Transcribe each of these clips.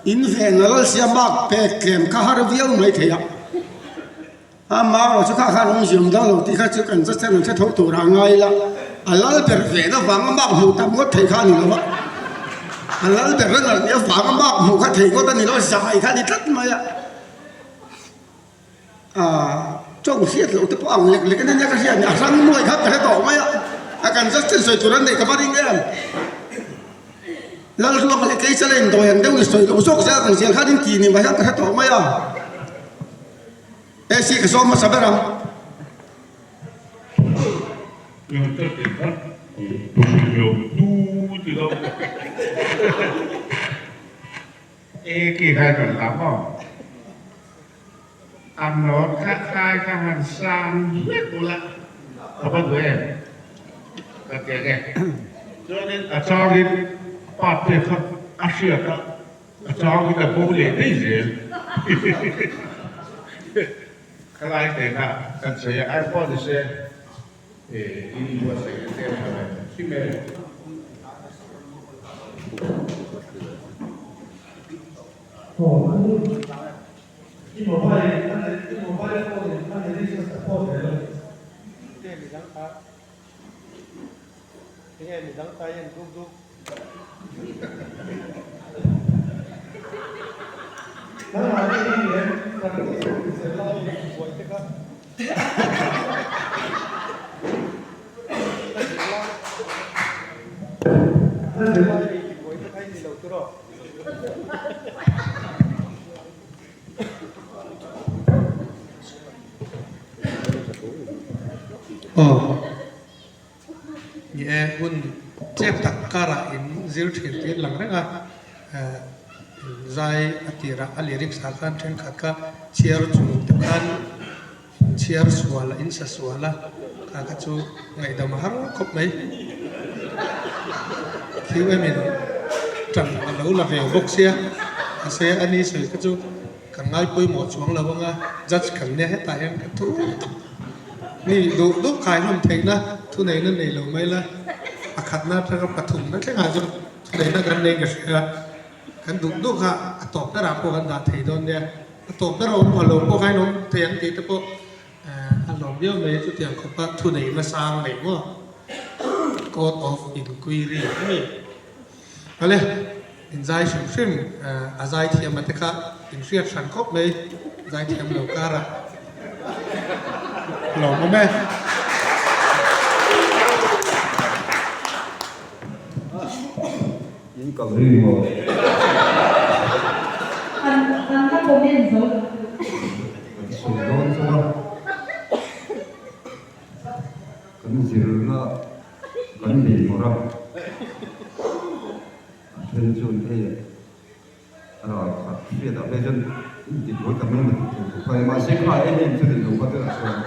In ven a lalsia bak pek tlem kha har viau mai thei a, a marawh chu kha khan awmzia awm dang lo tih kha chu kan chachhan an hre tho tur a ngai ila, a lal ber ven avanga bak hmuh tam ngawt thei kha a ni lo va, a lal ber a nalh avanga bak hmuh kha thei ngawt a ni lo, zai kha a ni tlat mai a. Tawng hriat loh te pawh ang lek lek a nia ka hriat ni, a hrang nuai kha ka hre tawh mai a, a kan just sawi tur an neih ka va ring em. Lalruang leh Keichala indawi ang deuh ni sawi loh zawk zel ang zel khan in ti ni mai hian ka hre tawh mai a. AC ka sawm hmasa ber ang. E ki khai kan lam aw. A nawt kha khai kha han sang hlek ula ka va duh em? Ka ti ang e. Chuanin a changin pa te kha a hriat a, a changin a bo leh daih zel. Khalai te kha kan sawi a, ai pawh ni se in buatsaih na te a tha ve hrim e. Aw an i mobile in a i mobile phone in a lyrics a support ve lo. Tinge midang ta Tinge midang ta i en duk duk. Nangmah hi i ni em? Practice i zir lai i buai te kha. Ka zir lai Ka zir lai i buai te kha i ni lo tur aw. Aw. Ni e, hun chep tak karah in zir thin tih an lang reng a, zai a tirah a lyrics ah khan thenkhat kha chhiar chung te khan chhiar sual a in sa sual a, kha kha chu ngaihdam a har khawp mai. Thiu em in tan a lo la ve bawk sia, mahse a ni sawi kha chu kan ngai pawimawh chuang lo anga judge kan nia hetah hian ka thu tak mi duh duh khai hlawm theihna thuneihna nei lo mai la, pakhatna atanga pathumna thlengah chuan thuneihna kan nei ka hria. Kan duh duh kha a tawp berah pawh kan dah thei dawn nia, a tawp ber a awm pha lo pawh kha in awm thei ang tih te pawh a lawm viau mai chutiang khawpa thunei nasang nei maw Court of Inquiry a ni. Awle inzai hrim hrim a zai thiam a te kha in hriat hran khawp mai zai thiam lo karah lawm awm e. In kal ri maw? An an la comment zo lo. Kan sawi dawn chauh a, kan zirna kan nei mawrh a, a then chuan hei a ral khat hriat ah phei chuan in ti buai tam em a tih tur thu kha a ni. Mahse kha en em chu ni lo kha chuan a sawi a.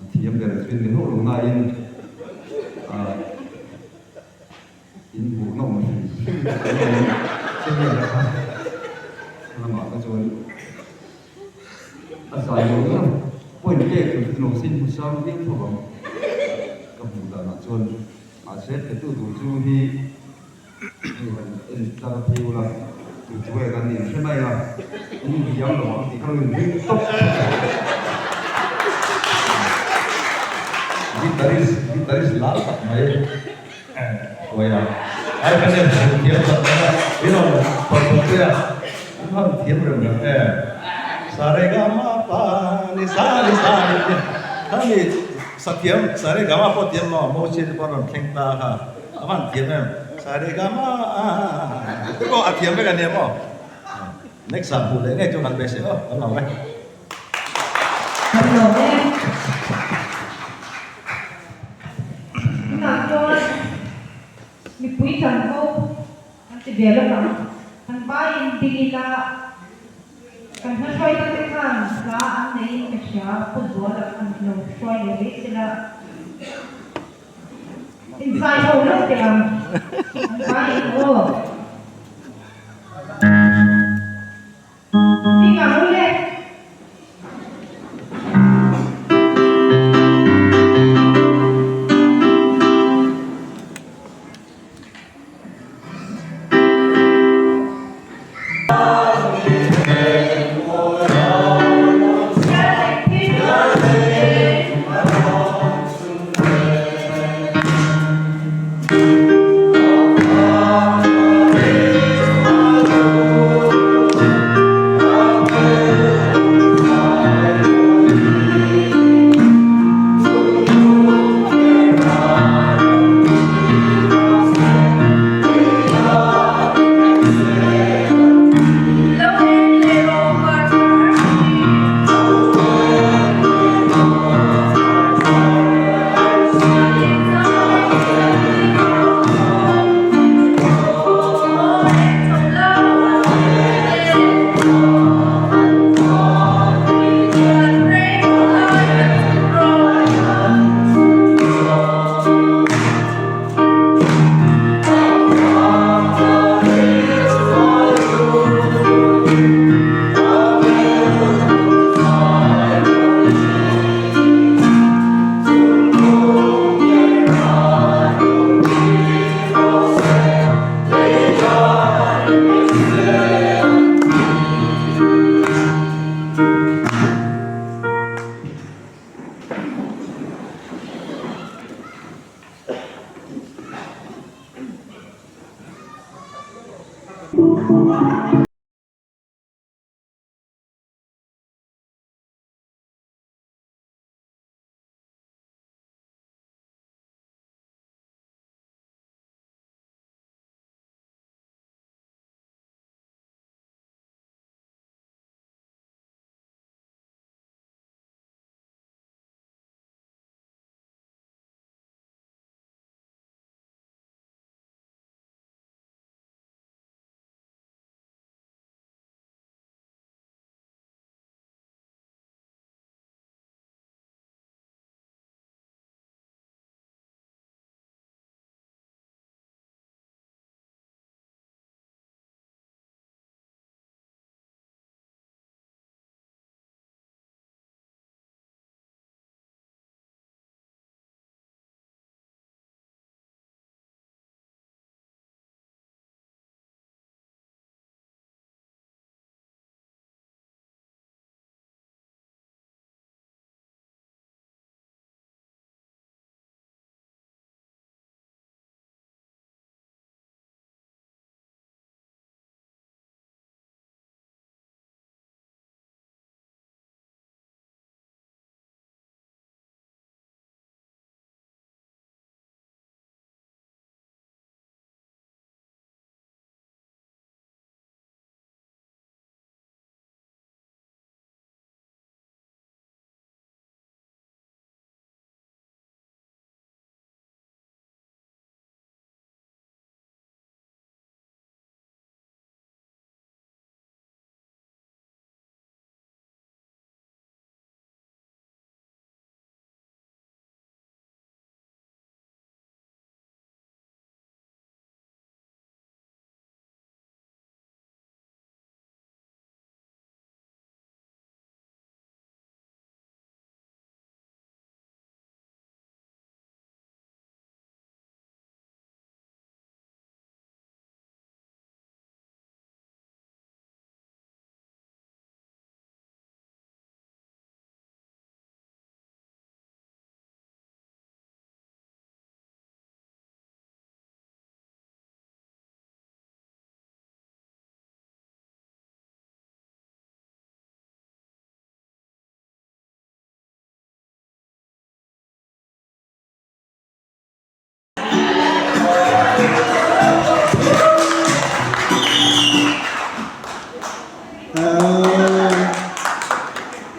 A thiam ber chu ni hauh lo nain in hmuh nawm hrim hrim kan awm che vel a kha lamah kha chuan a zai lo na point pek tur chu lo sin hmu sang viau tho ang ka hmuh danah chuan mahse petu tur chu hi Hei han en tlang phei ula, tu chu nge kan in hre mai a, in thiam lo ang tih kha lo in ring tawp Guitarist, guitarist lar tak mai hruai a, ai kan en hmuh thiam tak mai a, in rawn phawrh phawrh pui a, an han thiam rem rem em. Sa re ga ma pa ni sa ni sa ni ti khami sa thiam sa re ga ma pawh thiam maw Mochi te pawh a rawn thleng ta kha. A van thiam em? Sa re ga ma te pawh a thiam vek a nia maw? Next ah hmuh leh ngei chu kan beisei aw, kan lawm e. Kan lawm e. Tunah chuan mipui chanvo kan ti ve lawk ang. Kan vaiin ding ila kan hma hruaina te khan hla an neiin ka hria, Pu Zuala khan lo hruai leh mai sela. Inzai ho lo teh ang an vai in aw. Ding ang u le.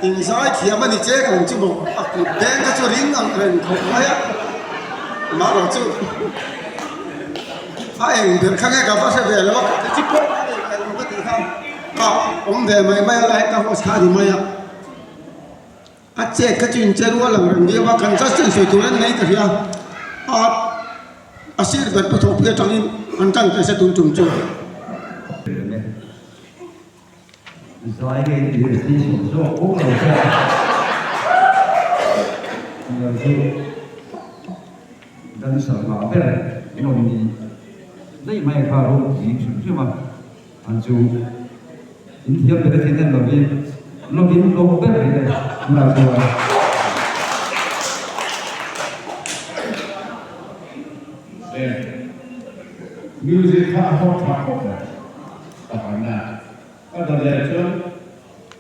Inzai thiam a ni che ka ang chu maw a kut beng kha chu ring ang reng khawp mai a mahlo chu a eng ber kha nge ka va hre ve lo a ka chi pawh a nei ve lo ka tih kha ka awm ve mai mai a lai ka host kha a ni mai a. A chet kha chu in che rual ang reng viau a, kan just in sawi tur an nei ka hria a, a sir ber pu thawhpui atangin an tan teh se tun tum chu. Zai nge i tih si sawm zawk pawh lo che a, lo chu dancer ngah ber in awm ni daih mai kha ropui hrim hrim a. An chu in thiam ber a thin en lovin lovin hlawk ber rih e tunah chuan. Music kha a hawk tha khawp mai pakhatna a dawt leh chuan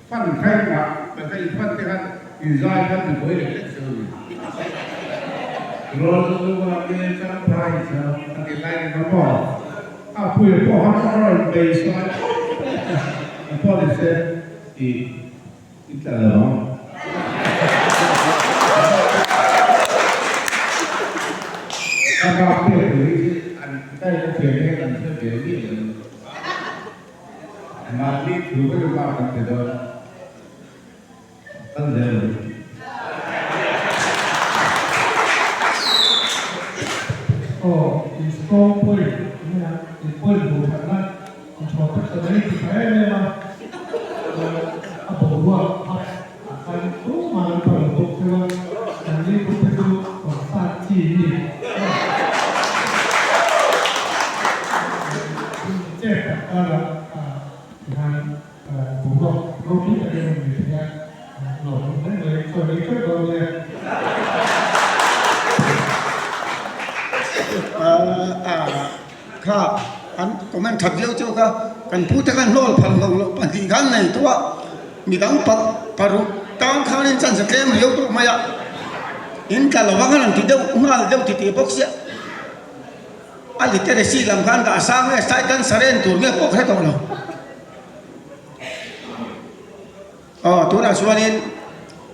fan kha in ngah ka in fan te khan in zai khan ti buai lek lek zel a ni. Rawn lung a ke chang phai chang a ti lai ni maw. A pui pawh han a rawn bei sawi khawp mai a, a pawh ni se tih i tla lo ang. Ka bak pek tur hi chu an kai ka thiam hian an hre ve miah lo. Mahni thu vek bak an ti dawn a, kal zel lo. Aw, in strong point nia, in point hmuh thatna in thaw tak ta mai ti tha em em a, a boruak hap ah khan tumah an pa lo bawk cheu a, kan ni bawk te chu concert chi ni. Chet tak karah tikhan Boruak ropui tak em em mai thei a, lawm awm hle mai, chawi lei teuh dawn nia. Kha An comment that viau chu kha kan pute khan hnawl phal lo loh pahnih khan nei tawh a, midang paruk tan khanin chance a tlem riau tawh mai a, in tla lo ang a rawn ti deuh nghal deuh titih bawk sia. A literacy lam khan dah sang nge saitan saren tur nge pawh ka hre tawh lo. Aw tunah chuanin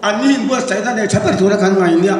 an ni inbuatsaihna nei tha ber tura kan ngai nia.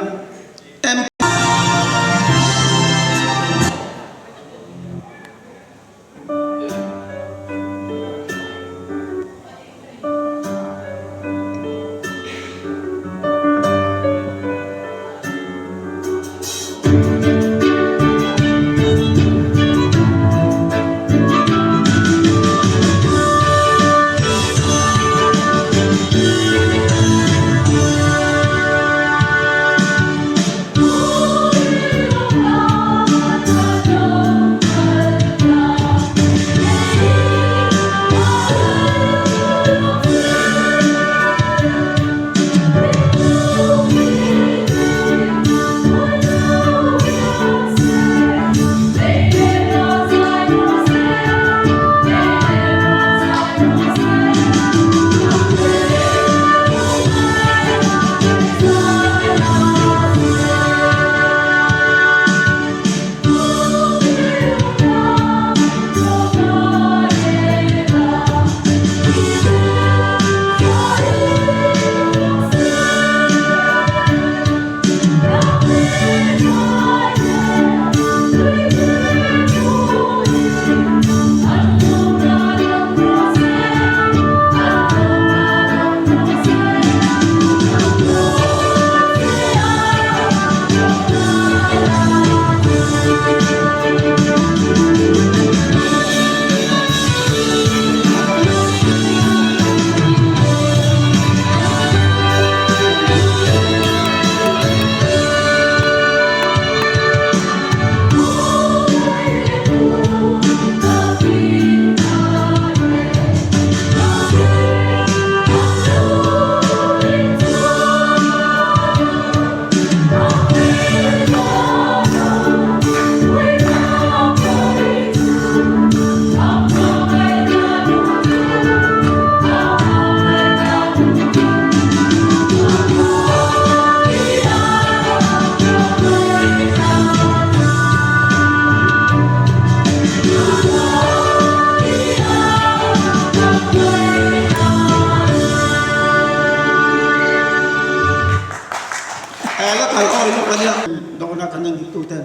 La kal awi lawk a nia. Dawhna kan en dik tuten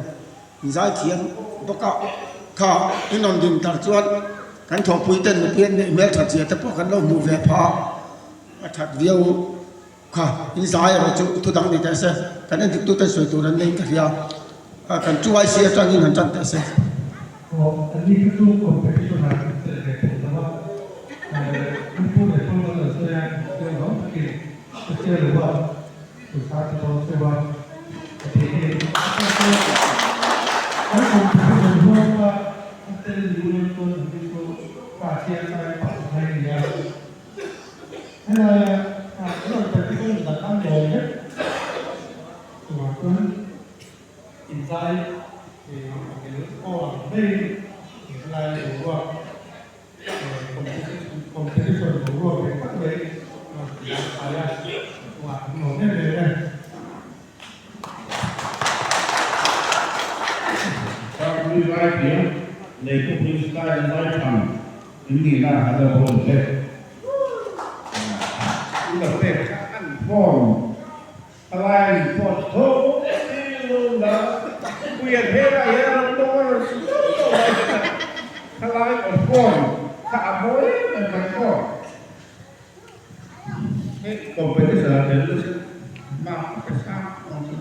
zaithiam bawk a kha in rawn din tar chuan kan thawhpui ten nupui an neih hmel that zia te pawh kan lo hmuh ve phah a a that viau kha in zai erawh chu thu dang ni teh se kan en dik tuten sawi tur an nei in ka hria a kan chu IC atangin han tan teh se. Aw an ni kha chu competition ah an tel ve thei lo a, an pu leh pawl an lo sawi a, insiam lo takin ka chiah lo a. Competition boruak ve tak mai a khai a, chungah an lawm em em e. Party zai thiam lei khawpui style zai tham in nihna a lo hawn che. I la pek kha an form a lai in form tho la puia hmel ah hian an tawng a rawn su zauh zauh lai te kha thalai aw form kha a mawi em em mai maw. Hei competition ah tel chu mark a pe sang ang chu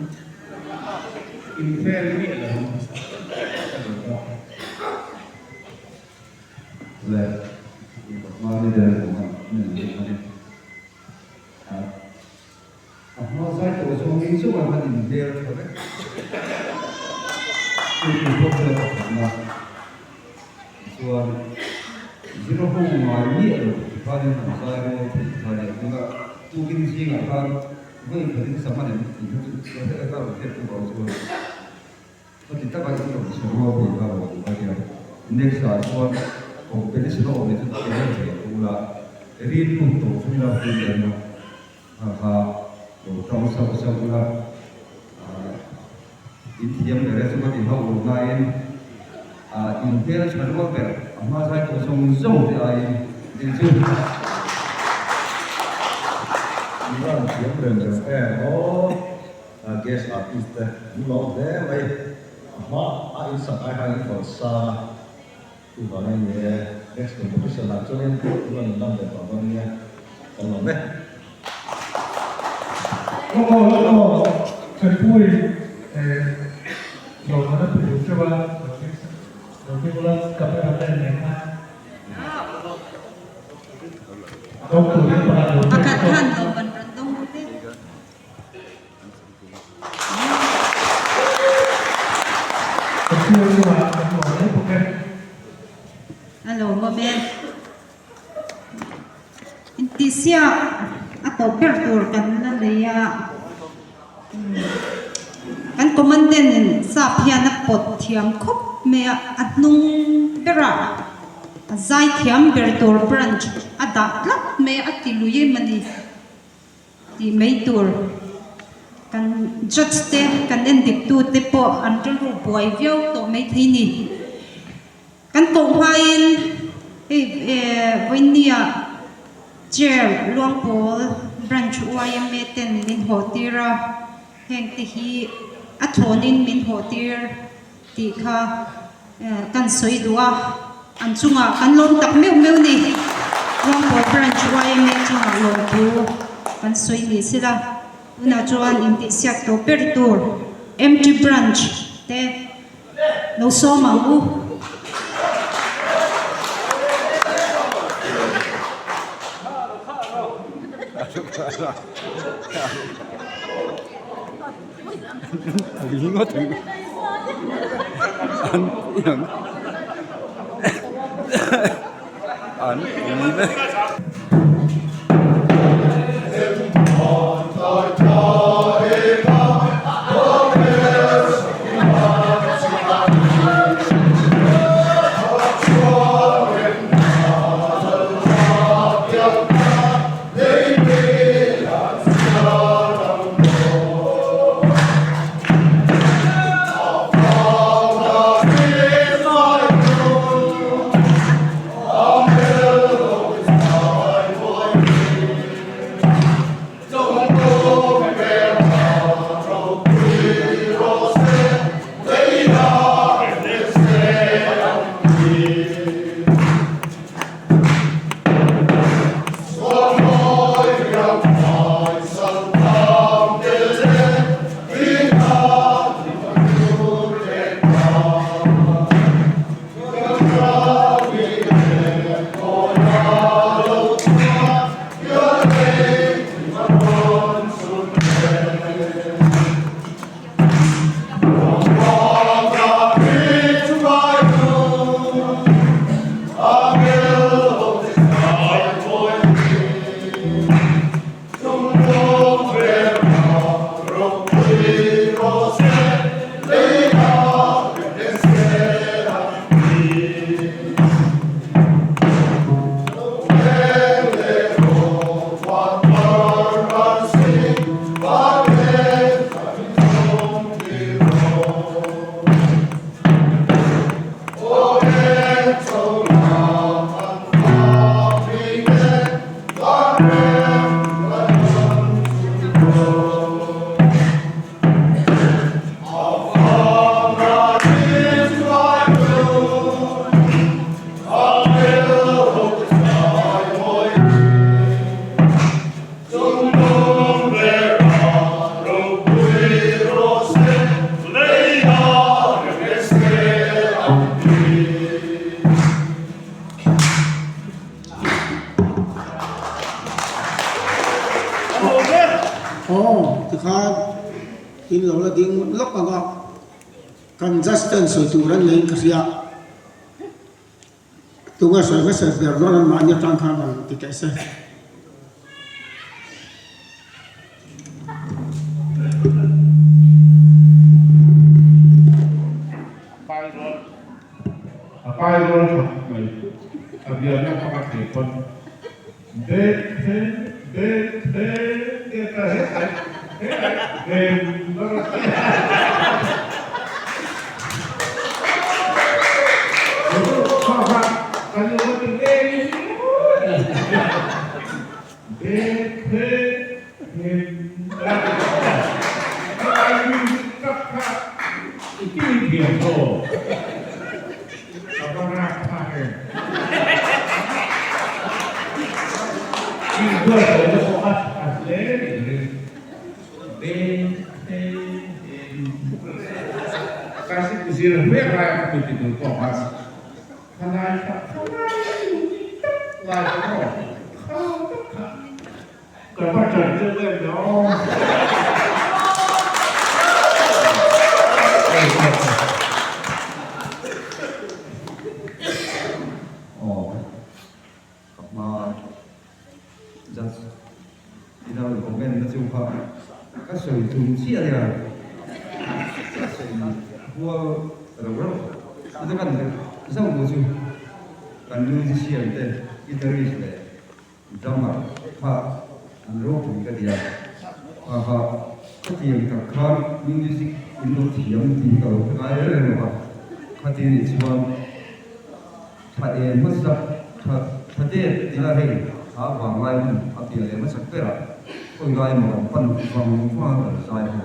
in fair miah lo ang ka duh tawh. Le hmani der kawng a min lut a ni. A hma zai tawh zawng hi chuan an inhmel tha vek. Chu chu khawvel pakhatna chuan zir ho ngai miah lo tikhanin an zai rual thei kha nia tunah tukin zingah khan vawi khatin sam a nem tih kha chu ka hre ka rawn hriat tuk ang chuan khati taka in rawn chhe rual thei kha lo a nia. Next ah chuan competition a awm leh chu tel ve tawh ula, rin lut tawh chu ila pui leh anga kha kha lo tang sauh sauh ula, in thiam ber e chu ka ti hauh lo nain in hmel tha rual ber a hma zai tawh zawng zawng te aiin eng chu In van thiam reng reng em aw. Guest artist te an lawm hle mai. A hma a in sak ai khan in rawn sang a, chuvang in ni e, next competition ah chuan in rawn in lam leh tawh dawn nia, kan lawm e. Aw aw aw Thanpui eh lawmman a pe duh teuh a, lo ding ula camera man nen khan dawng turin pakhat lo pek Pakhat khan lawmman rawn dawng ru ve. A lawmawm e. Intihsiak a tawp ber tur kan la nei a. Kan commandant in sap hian a pawt thiam khawp mai a, a hnung berah a zai thiam ber tur branch a dah tlat mai a, a ti lui em a ni. Tih mai tur. Kan judge te, kan endik tu te pawh an rilru buai viau tawh mai thei ni. Kan koh hmain hei vawinia chair Luangpawl branch yma ten min hawh tir a, heng te hi a thlawnin min hawh tir tih kha kan sawi duh a, an chungah kan lawm tak meuh meuh ni. Luangpawl Branch yma chungah lawmthu kan sawi ni sila, tunah chuan intihsiak tawh ber tur MT Branch te lo sawm ang u. Aw tikhan in lo la ding lawk ang a, kan judge ten sawi tur an nei in ka hria. Tunga sawi hmasa ber dawn an mahni atang khan rawn ti teh se. A kai A bialna hmang a thei pawn Bethel, Bethel tia ka he ai, he ai, Bember. Kha kha kan lo va ti ve Bethel, Bember. Ka ai music tak kha i ti thiam lo. Ka va rak phak em. Inbuatsaih na pawh a tha hle nih ka ring. Beng thei in Classic zir mek lai a mi ti tur pawh kha khalai kha khalai tak lai kha maw kha tak kha Ka va ṭan deuh em le aw. Aw ka hma judge ina rawn comment na chu kha ka sawi tum chiah ania ka sawi kual reuh reuh chuta kan zauh duh chu kan musician te guitarist leh Drummer kha an ropui ka ti a, kha kha khatiang tak khan music in lo thiam tih ka lo hre ngai reng reng lo va, khati nih chuan thla en hmasak thla thla det tila hei thla vang lai hun a pian leh hmasak berah khawi lai emaw kan pan vang vang a kan zai ho.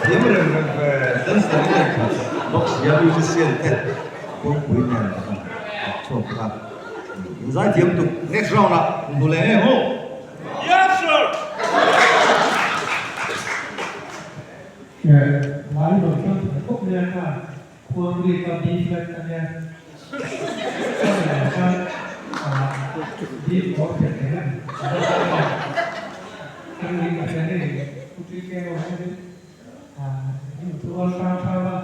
Thiam reng reng ve dancer in nei khat bawk sia musician te kawngpui nen kan tak chhuak kha in zai thiam tuk next round ah hmu leh em aw. Yes sir. Lai rawn chuan thei khawp mai a kha. Khuang ri kha B flat a nia. Chuan leh khan B four thei thei a ni. Kan ri ka hria hei Pu TK ho hian in thu awl hrang hrang a,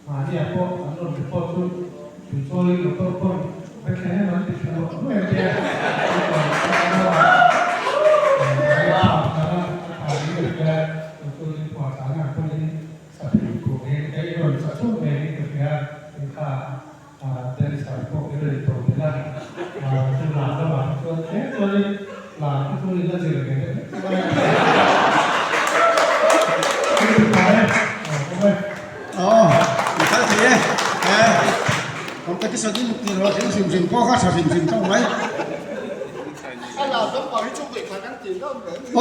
mahni ah pawh an rawn report chu Tuichawi motor pawn Bethlehem an ti thla luah luah em tia Tuichawi phuah chang ang pawhin Saphei turin ka i rawn sa chauh ngeiin ka hria, tin kha dancer pawh i rawn tawh belh a, chu lam lamah hi chuan tlem chuanin lam hi chu i la zir ve deuh hlek chu a ni tha e, awm e. Aw, i kal thei e, he competition in tih rawh thing hrim hrim pawh kha tha hrim hrim tawh mai.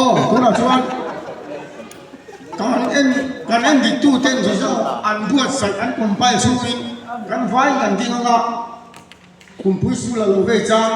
Aw, tunah chuan. Kan en kan en dik tu ten chu zawk an buatsaih an compile chhungin kan vai kan ding anga kumpui sul a lo vei chang.